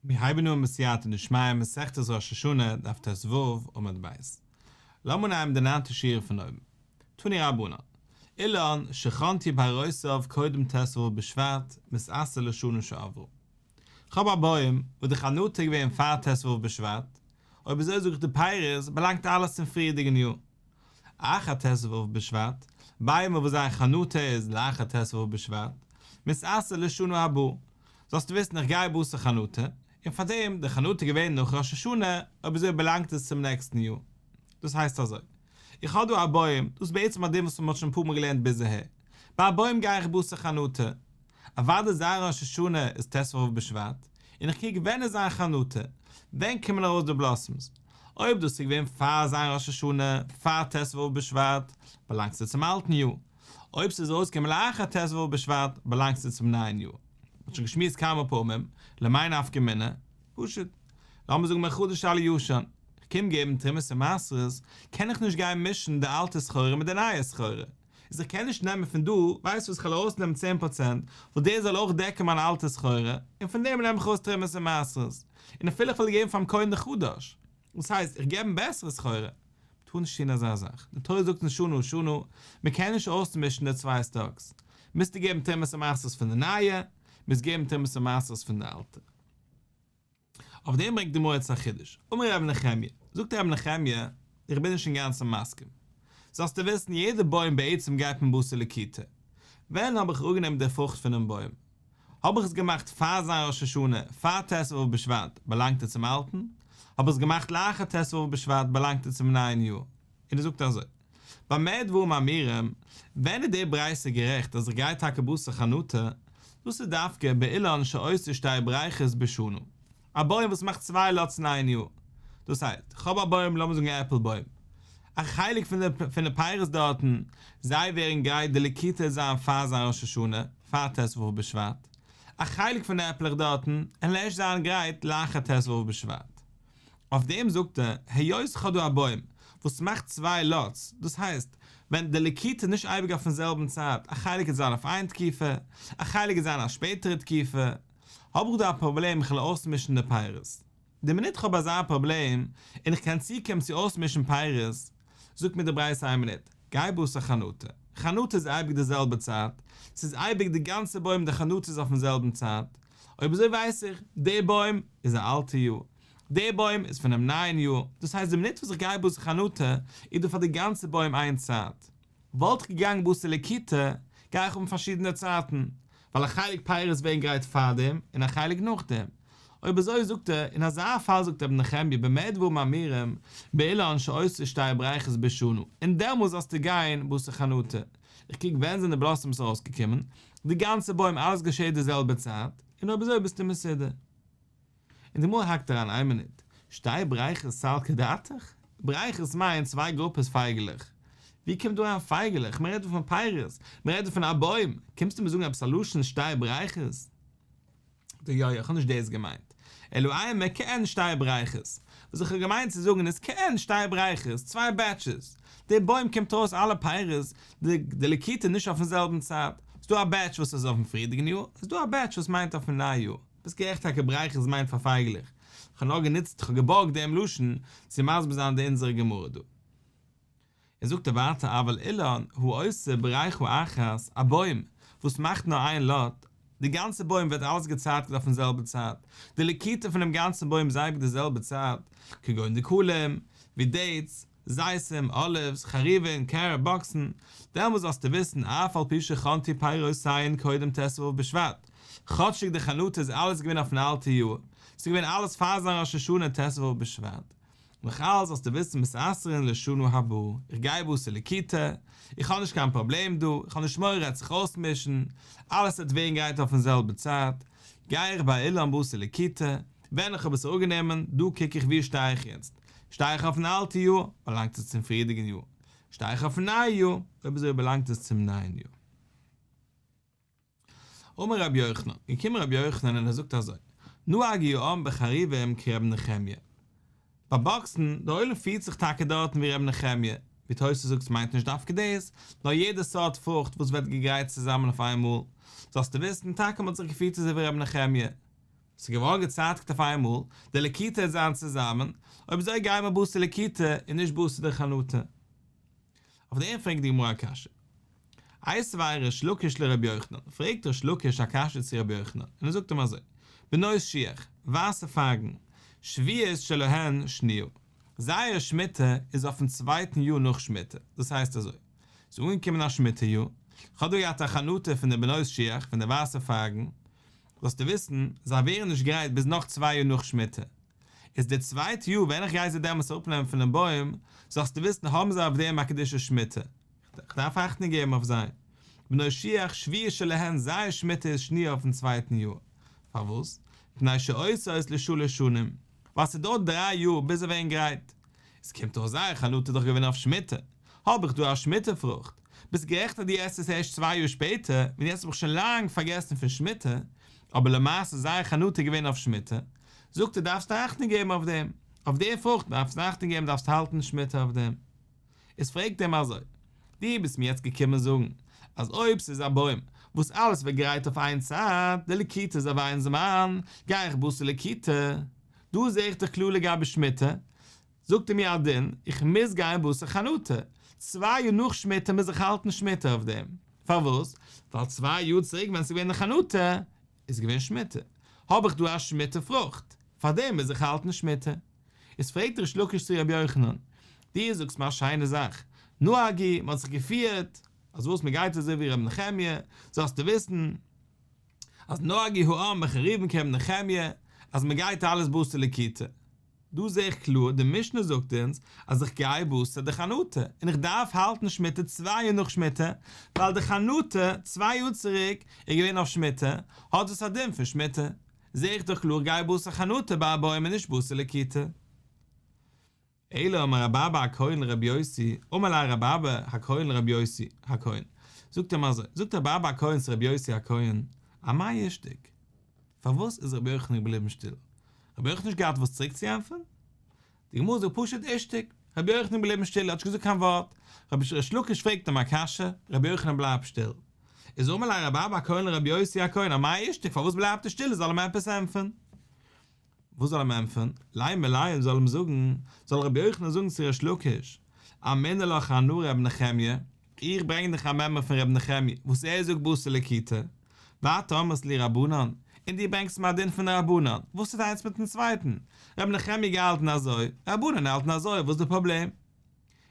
מיר הייבן אן בסייעתא דשמיא מסכת ראש השנה, דף ט"ו, עמוד ב'. לאמיר אנהייבן די ניינטע שורה פון אויבן. תנו רבנן, אילן שחנטו פירותיו קודם ט"ו בשבט, מתעשר לשנה שעברה. כ'האב א בוים וואס די חנטה איז געווען פאר ט"ו בשבט, אויב אזוי זאג איך די פירות באלאנגט אלעס צום פריערדיגן יאר. אחר ט"ו בשבט, ביימער וואס זייער חנטה איז לאחר ט"ו בשבט, מתעשר לשנה הבאה. זאלסטו וויסן איך גיי בתר חנטה, און פארדעם די חנטה איז געווען נאך ראש השנה, אויב אזוי באלאנגט עס צום נעקסטן יאר. דאס הייסט אזוי, איך האב דא א בוים, דאס איז בעצם א דין וואס מען האט שוין אפאר מאל געלערנט ביז אהער, ביי א בוים גיי איך בתר חנטה, אוודאי זיין ראש השנה איז ט"ו בשבט, און איך קוק ווען איז זיין חנטה, ווען קומען ארויס די בלאסעמס, אויב דאס איז געווען פאר זיין ראש השנה, פאר ט"ו בשבט, באלאנגט עס צום אלטן יאר, אויב ס'איז ארויסגעקומען לאחר ט"ו בשבט, באלאנגט עס צום נייען יאר. מ'האט שוין געשמועסט כמה פעמים, למאי נפקא מינה? פשוט. לאמיר זאגן בין חדש על ישן, איך קום געבן תרומות און מעשרות, קען איך נישט גיין מישן די אלטע סחורה מיט די נייע סחורה. איז איך קען נישט נעמען פון דא, ווייסט וואס, כ'וועל ארויסנעמען 10% וואס דאס זאל אויך דעקן מיין אלטע סחורה, און פון דעם נעם איך ארויס תרומות און מעשרות. און אפילו איך וועל געבן פאר'ן כהן די חדש. דאס הייסט, איך געב אים בעסערע סחורה. מ'טאר נישט טון אזא זאך. די תורה זאגט אונז שנה שנה, מ'קען נישט אויסמישן די צוויי סטאקס. מוזטו געבן תרומות ומעשרות פון די נייע, מוזט געבן תרומות ומעשרות פון די אלטע. אויף דעם ברענגט די גמרא יעצט א חידוש. אמר רבי נחמיה, זאגט רבי נחמיה, איך בין נישט אינגאנצן מסכים. זאלסטו וויסן, יעדע בוים בעצם גייט מען בתר לקיטה. ווען האב איך אראפגענומען די פרוכט פונעם בוים? האב איך עס געמאכט פאר זיין ראש השנה, פאר ט"ו בשבט, באלאנגט ער צום אלטן, האב איך עס געמאכט לאחר ט"ו בשבט, באלאנגט ער צום נייען יאר. און ער זאגט אזוי, במה דברים אמורים, ווען איז די ברייתא גערעכט אז איך גיי טאקע בתר חנטה, דאס איז דווקא באילן שעושה שתי בריכות בשנה, א בוים וואס מאכט צוויי לאטס אין איין יאר. דאס הייסט, כ'האב א בוים, לאמיר זאגן א עפל בוים, א חלק פון די פון די פירות דארטן, זיי ווערן גרייט די לקיטה וועט זיין פאר זיין ראש השנה, פאר ט"ו בשבט, א חלק פון די עפלעך דארטן, וועלן ערשט זיין גרייט לאחר ט"ו בשבט. אויף דעם זאגט ער, היות כ'האב דא א בוים וואס מאכט צוויי לאטס, דאס הייסט, ווען די לקיטה איז נישט אייביג אויפן זעלבן צייט, א חלק וועט זיין אויף איין תקופה, א חלק וועט זיין א שפעטערע תקופה, האב איך דא א פראבלעם איך וועל אויסמישן די פירות. די מינוט כ'האב אזא פראבלעם און איך קען צוקומען צו אויסמישן פירות, זאגט מיר די ברייתא איין מינוט, גיי בתר חנטה, חנטה איז אייביג די זעלבע צייט, ס'איז אייביג די גאנצע בוים די חנטה איז אויפן זעלבן צייט, אויב אזוי ווייס איך, די בוים איז א אלטע יאר, די בוים איז פונעם נייען יאר, דאס הייסט די מינוט וואס איך גיי בתר חנטה איז דא פאר די גאנצע בוים איין צייט. וואלט איך געגאנגען בתר לקיטה, גיי איך האבן פארשידענע צייטן, ווייל א חלק פירות ווערן גרייט פארדעם און א חלק נאכדעם. אויב אזוי זאגט ער, אין אזא פאל זאגט רבי נחמיה במה דברים אמורים באילן שעושה שתי בריכות בשנה, און דעמאלס זאלסטו גיין בתר חנטה. איך קוק ווען זענען די בלאסעמס ארויסגעקומען, די גאנצע בוים אלעס געשעט די זעלבע צייט, און אויב אזוי ביסטו מסודר. און די גמרא האקט אריין איין מינוט, שתי בריכות סלקא דעתך? בריכות מיינט צוויי גרופעס פייגעלעך. ווי קומט דא אריין פייגעלעך? מען רעדט דא פון פירות, מען רעדט דא פון א בוים, קומסטו מיר זאגן עפעס א לשון שתי בריכות? זאגט ער יא יא, איך האב נישט דאס געמיינט. אלא אימא כעין שתי בריכות. וואס איך האב געמיינט צו זאגן איז כעין שתי בריכות, צוויי בעטשעס. די בוים קומט ארויס אלע פירות, די לקיטה נישט אויפן זעלבן צייט. ס'דא א בעטש וואס איז אויפן פריערדיגן יאר, ס'דא א בעטש וואס מיינט אויפן נייע יאר. ביסט גערעכט טאקע בריכות מיינט פאר פייגלעך, כ'האב נאר גענוצט, כ'האב געבארגט דעם לשון צו מסביר זיין די אונזערע גמרא דא. און זאגט ער ווייטער אבל אילן העושה בריכה אחת, א בוים וואס מאכט נאר איין לאט, די גאנצע בוים ווערט אלעס געצייטיגט אויפן זעלבע צייט, די לקיטה פונעם גאנצן בוים איז אייביג די זעלבע צייט, כגון דקלים, ווי דעיטס, זיתים, אליווס, חרובין, קערב, באקסן, דעמאלס זאלסטו וויסן אף על פי שחנטו פירותיהן קודם ט"ו בשבט, כאטשיג די חנטה איז אלעס געווען אויפן אלטע יאר, ס'איז געווען אלעס פאר זיין ראש השנה ט"ו בשבט, נאך אלס זאלסטו וויסן מתעשרין לשנה הבאה, איך גיי בתר לקיטה, איך האב נישט קיין פראבלעם דא, איך האב נישט מורא עט זיך אויסמישן, אלעס וועט ווערן גרייט אויפן זעלבע צייט, גיי איך ביי אילן בתר לקיטה, ווען איך האב עס אראפגענומען, דא קוק איך וואו שטיי איך יעצט, שטיי איך אויפן אלטע יאר, באלאנגט עס צום פריערדיגן יאר, שטיי איך אויפן נייע יאר, אויב אזוי באלאנגט עס צום נייען יאר. אמר רבי יוחנן, געקומען רבי יוחנן און ער זאגט אזוי, נהג העם בחרובים כרבי נחמיה. ביי באקסן, דער עולם פירט זיך טאקע דארטן ווי רבי נחמיה, ווי תוס' זאגט ס'מיינט נישט דווקא דאס, נאר יעדע סארט פרוכט וואס ווערט געגרייט צוזאמען אויף איינמאל, זאלסטו וויסן, טאקע מ'האט זיך געפירט אזוי ווי רבי נחמיה. ס'איז געווארן געצייטיגט אויף איינמאל, די לקיטה וועט זיין צוזאמען, אויב אזוי גייען מיר בתר לקיטה און נישט בתר די חנטה. אויף דעם פרעגט די גמרא א קשיא. איתיביה ריש לקיש לרבי יוחנן, פרעגט ריש לקיש א קשיא צו רבי יוחנן, און ער זאגט אים אזוי, בנות שיח, ווייסע פייגן, שביעית שלהן שניה, זייער שמיטה איז אויפן צווייטן יאר נאך שמיטה, דאס הייסט אזוי, ס'איז אנגעקומען א שמיטה יאר, כ'האב דא געהאט א חנטה פון די בנות שיח, פון די ווייסע פייגן, זאלסטו וויסן, זיי ווערן נישט גרייט ביז נאך צוויי יאר נאך שמיטה. איז די צווייטע יאר ווען איך גיי זיי דעמאלטס אראפנעמען פונעם בוים, זאלסטו וויסן האבן זיי אויף דעם א קדושת שמיטה. כ'דארף אכטונג געבן אויף זיי. בנות שיח שביעית שלהן זייער שמיטה איז שניה אויפן צווייטן יאר. פארוואס? מפני שעושות לשלש שנים. ווייל ס'דויערט דריי יאר ביז זיי ווערן גרייט. עס קומט אויס זייער חנטה איז דאך געווען אויף שמיטה, האב איך דא א שמיטה פרוכט, ביסט גערעכט אז דו עסט עס ערשט צוויי יאר שפעטער, ווען יעצט האב איך שוין לאנג פארגעסן פון שמיטה, אבער למעשה זייער חנטה איז געווען אויף שמיטה, זאגט ער דארפסטו אכטונג געבן אויף דעם, אויף די פרוכט דארפסטו אכטונג געבן דארפסט האלטן שמיטה אויף דעם. איז פרעגט ער אים אזוי, דו ביסט מיר יעצט געקומען זאגן אז אויב ס'איז א בוים וואס אלעס ווערט גרייט אויף איין צייט, די לקיטה איז אויף איין זמן, גיי איך בתר לקיטה, דא זעה איך דאך קלאר לגבי שמיטה, זאגט ער מיר א דין, איך מוז גיין בתר חנטה, צוויי יאר נאך שמיטה מוז איך האלטן שמיטה אויף דעם, פארוואס? ווייל צוויי יאר צוריק ווען ס'איז געווען די חנטה, איז געווען שמיטה, האב איך דא א שמיטה פרוכט, פארדעם מוז איך האלטן שמיטה. איז פרעגט ריש לקיש צו רבי יוחנן, דו זאגסט מיר א שיינע זאך, נהגו, מ'האט זיך געפירט, אז וואס מ'גייט אזוי ווי רבי נחמיה, זאלסטו וויסן, אז נהגו העם בחרובין כרבי נחמיה, אז מ'גייט אלעס בתר לקיטה. דא זעה איך קלאר, די משנה זאגט אונז אז איך גיי בתר די חנטה, און איך דארף האלטן שמיטה צוויי יאר נאך שמיטה, ווייל די חנטה צוויי יאר צוריק איז געווען אויף שמיטה, האט עס א דין פון שמיטה. זעה איך דאך קלאר גיי בתר חנטה ביי א בוים און נישט בתר לקיטה. אלא אמר רבי אבא הכהן לרבי יוסי, אמר ליה רבי אבא הכהן לרבי יוסי הכהן, זאגט אים אזוי, זאגט רבי אבא הכהן צו רבי יוסי הכהן, אמאי אישתיק? פארוואס איז רבי יוחנן געבליבן שטיל? רבי יוחנן נישט געהאט וואס צוריק צו ענטפערן? די גמרא זאגט פשוט אישתיק, רבי יוחנן איז געבליבן שטיל, ער האט נישט געזאגט קיין ווארט, רבי ריש לקיש פרעגט אים א קשיא, רבי יוחנן בלייבט שטיל. איז אמר ליה רבי אבא הכהן לרבי יוסי הכהן, אמאי אישתיק, פארוואס בלייבט ער שטיל, ער זאל אים עפעס ענטפערן? וואס זאל אים ענטפערן? לימא ליה זאל אים זאגן, זאל רבי יוחנן זאגן צו ריש לקיש, אמינא לך אנא רבי נחמיה, איך ברענג דיך א מימרא פון רבי נחמיה, וואס ער זאגט בתר לקיטה, ואת אמרת לי רבנן, און דו ברענגסט מיר א דין פון רבנן, וואס האט איינס מיטן צווייטן? רבי נחמיה געהאלטן אזוי, רבנן האלטן אזוי, וואס איז די פראבלעם?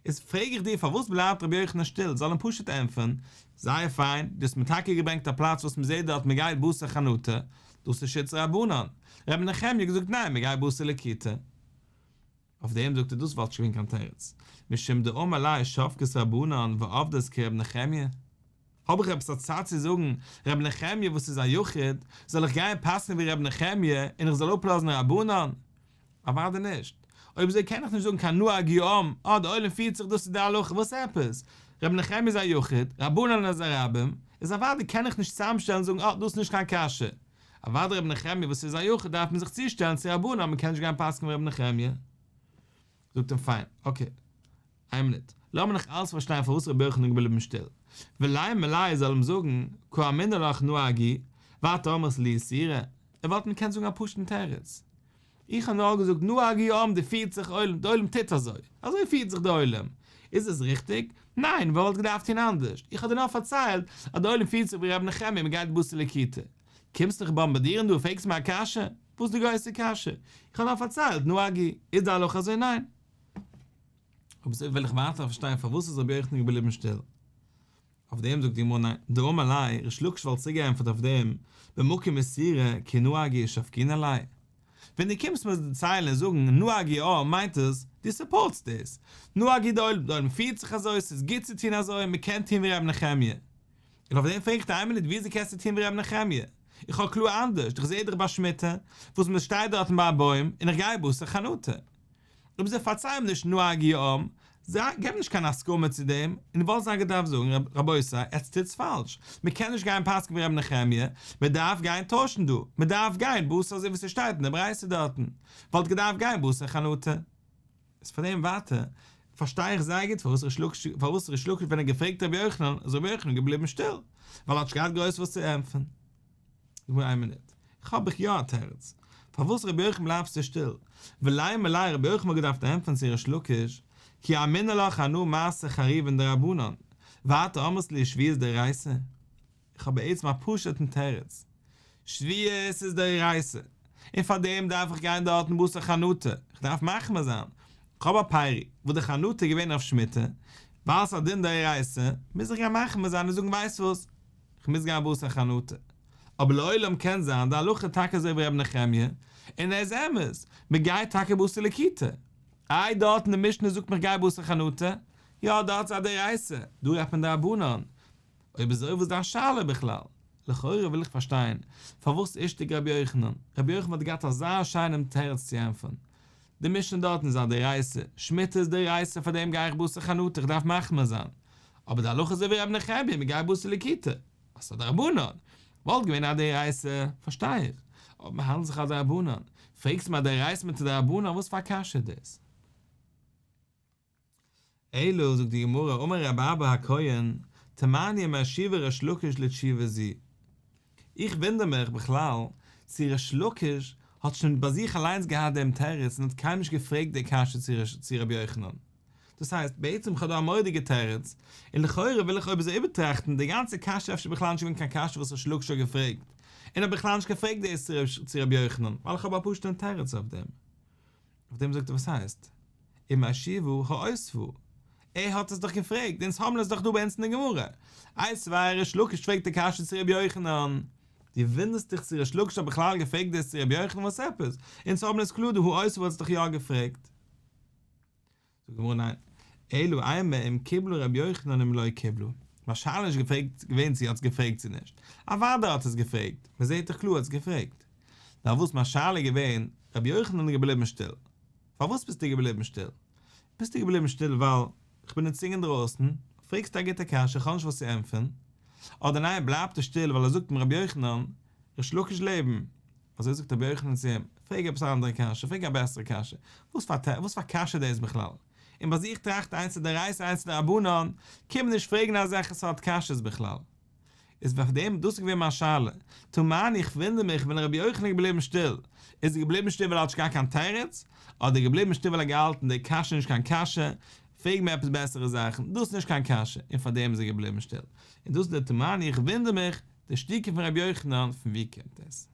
איז פרעג איך דיר פארוואס בלייבט רבי יוחנן שטיל, זאל אים פשוט ענטפערן, זייער פיין, דו האסט מיר טאקע געברענגט א פלאץ וואס מ'זעט דארט מ'גייט בתר חנטה, דאס איז שיטת רבנן, רבי נחמיה האט געזאגט ניין מ'גייט בתר לקיטה. אויף דעם זאגט ער דאס וואלט נישט געווען קיין תירוץ, משום דאמר ליה שבקת רבנן ועבדת כרבי נחמיה. האב איך עפעס א צד צו זאגן רבי נחמיה וואס איז א יחיד, זאל איך גיין פסק'נען ווי רבי נחמיה און איך זאל אפלאזן רבנן? אוודאי נישט. אויב אזוי קען איך נישט זאגן קיין נהגו העם, אה די עולם פירט זיך דאס איז די הלכה, וואס עפעס? רבי נחמיה איז א יחיד, רבנן איז א רבים, איז אוודאי קען איך נישט צוזאמשטעלן און זאגן אה דאס איז נישט קיין קשיא. אוודאי רבי נחמיה וואס איז א יחיד דארף מען זיך צושטעלן צו רבנן מען קען נישט גיין פסק'נען ווי רבי נחמיה. זאגט אים פיין, אקעי, איין מינוט, לאמיר נאך אלץ פארשטיין פארוואס רבי יוחנן איז געבליבן שטיל, ולימא ליה זאל אים זאגן, קאמינא לך נהגו, ואת אמרת לי איסורא, ער וואלט אים געקענט זאגן א פשוט'ן תירוץ, איך האב נאר געזאגט נהגו העם די פירט זיך עולם, די עולם טוט אזוי, אזוי פירט זיך די עולם, איז עס ריכטיג? ניין, מען וואלט געדארפט טון אנדערש, איך האב דיר נאר פארציילט אז די עולם פירט זיך ווי רבי נחמיה מען גייט בתר לקיטה, קומסט מיך באמבארדירן דא פרעגסט מיר א קשיא? וואס איז די גרויסע קשיא? איך האב נאר פארציילט נהגו, איז די הלכה אזוי? ניין. אויב אזוי וויל איך ווייטער פארשטיין פארוואס איז רבי יוחנן געבליבן שטיל? אויף דעם זאגט די גמרא ניין, דאמר ליה, ריש לקיש וואלט צוריק געענטפערט אויף דעם, במקום איסורא כי נהגו שבקינן ליה. ווען דו קומסט מיר דערציילן און זאגן נהגו העם מיינט עס, דו סופארטסט דאס. נהגו די עולם, די עולם פירט זיך אזוי, ס'איז גוט צו טון אזוי, מ'קען טון ווי רבי נחמיה. און אויף דעם פרעג איך דיר איין מינוט וויאזוי קענסטו טון ווי רבי נחמיה? איך האב קלאר אנדערש, איך זעה דאך ביי שמיטה וואס מען שטייט דארטן ביי א בוים און איך גיי בתר חנטה. אויב אזוי פארצייל מיר נישט נהגו העם, זיי געב נישט קיין הסכמה צו דעם, און וואלסט זיי געדארפט זאגן רבותי עטס טוטס פאלש, מען קען נישט גיין פסק'ן ווי רבי נחמיה, מען דארף גיין טוישן דא, מען דארף גיין בתר אזוי ווי ס'שטייט אין די ברייתא דארטן, וואלט געדארפט גיין בתר חנטה. איז פאר דעם ווייטער פארשטיי איך זייער גוט פארוואס ריש לקיש פארוואס ריש לקיש ווען ער האט געפרעגט רבי יוחנן איז רבי יוחנן געבליבן שטיל ווייל ער האט נישט געהאט גרויס וואס צו ענטפערן. זאג מיר איין מינוט. האב איך יא א תירוץ. פארוואס רבי יוחנן בלייבסטו שטיל? ולימא ליה רבי יוחנן האט געדארפט ענטפערן צו ריש לקיש, כי אמינא לך אנא מעשר חרובין דרבנן, ואת אמרת לי שביעית דאורייתא? איך האב בעצם א פשוט'ן תירוץ. שביעית איז דאורייתא, און פאר דעם דארף איך גיין דארטן בתר חנטה, איך דארף מחמיר זיין. איך האב א פרי וואס די חנטה איז געווען אויף שמיטה, ווייל ס'איז א דין דאורייתא, מוז איך גיין מחמיר זיין און זאגן ווייסט וואס, איך מוז גיין בתר חנטה. אבער לעולם קען זיין די הלכה טאקע אזוי ווי ר' נחמיה, און ער איז אמת, מען גייט טאקע בתר לקיטה. איי דארט אין די משנה זאגט מען איך גיי בתר חנטה? יא דארט איז א דאורייתא, דא רעדט מען דרבנן. אויב אזוי וואס איז דיין שאלה בכלל? לכאורה וויל איך פארשטיין, פארוואס אישתיק רבי יוחנן? רבי יוחנן וואלט געהאט אזא שיינעם תירוץ צו ענטפערן. די משנה דארטן איז א דאורייתא, שמיטה איז דאורייתא פאר דעם גיי איך בתר חנטה איך דארף מחמיר זיין. אבער די הלכה איז אזוי ווי רבי נחמיה מען גייט בתר לקיטה. אז ס'איז א דרבנן. וואלט געווען א דאורייתא, פארשטיי איך. אבער מען האלט זיך א דרבנן. פרעגסט מיר א דאורייתא מיט א דרבנן וואס פאר א קשיא איז דאס? אלא, זאגט די גמרא, אמר רבי אבא הכהן, תמהני אם השיבה ריש לקיש לתשובה זו. איך וואונדער מיך בכלל צו ריש לקיש האט שוין ביי זיך אליינס געהאט דעם תירוץ און האט קיינמאל נישט געפרעגט די קשיא צו רבי יוחנן. דאס הייסט, בעצם כ'האב דא א מורא'דיגע תירוץ, און לכאורה וויל איך אויב אזוי איבערטראכטן, די גאנצע קשיא אפשר בכלל נישט געווען קיין קשיא וואס ריש לקיש האט געפרעגט, און האט בכלל נישט געפרעגט דאס צו רבי יוחנן, ווייל איך האב א פשוט'ן תירוץ אויף דעם. אויף דעם זאגט ער וואס הייסט? אם השיבה האותבא, ער האט עס דאך געפרעגט, אונז האבן עס דאך דא ביי אונז אין די גמרא. איתיביה ריש לקיש פרעגט די קשיא צו רבי יוחנן. דו וואונדערסט דיך צו ריש לקיש האט בכלל געפרעגט דאס צו רבי יוחנן וואס עפעס? אונז האבן עס קלאר דא האותבא האט עס דאך יא געפרעגט. זאגט די גמרא ניין, אלא אימא אם קיבלה רבי יוחנן אם לא קיבלה, מיין שאלה איז נישט געפרעגט געווען צו ער האט עס געפרעגט צו נישט, אוודאי האט ער עס געפרעגט, מען זעט דאך קלאר ער האט עס געפרעגט, נאר וואס מיין שאלה איז געווען, רבי יוחנן איז געבליבן שטיל, פארוואס ביסטו געבליבן שטיל? ביסטו געבליבן שטיל ווייל כ'בין אין צונג אינדרויסן, פרעגסט א גוטע קשיא כ'האב נישט וואס צו ענטפערן, אדער ניין בלייבט ער שטיל ווייל ער זאגט אים רבי יוחנן, ריש לקיש לעבן, אזוי זאגט רבי יוחנן צו אים, פרעג עפעס א אנדערע קשיא, פרעג א בעסערע קשיא, וואס פאר וואס פאר קשיא דאס בכלל? און ביי זיך טראכט איינס איז דאורייתא איינס איז דרבנן, קום נישט פרעגן אזעלכע סארט קשיות בכלל. איז פאר דעם, דאס איז געווען מיין שאלה, תמהני איך וואונדער מיך ווען רבי יוחנן איז געבליבן שטיל, איז ער געבליבן שטיל ווייל ער האט נישט געהאט קיין תירוץ, אדער געבליבן שטיל ווייל ער האט געהאלטן די קשיא איז נישט קיין קשיא, פרעג מיר עפעס בעסערע זאכן, דאס איז נישט קיין קשיא, און פאר דעם איז ער געבליבן שטיל. און דאס איז די תמהני איך וואונדער מיך, די שתיקה פון רבי יוחנן, פון וואו קומט עס?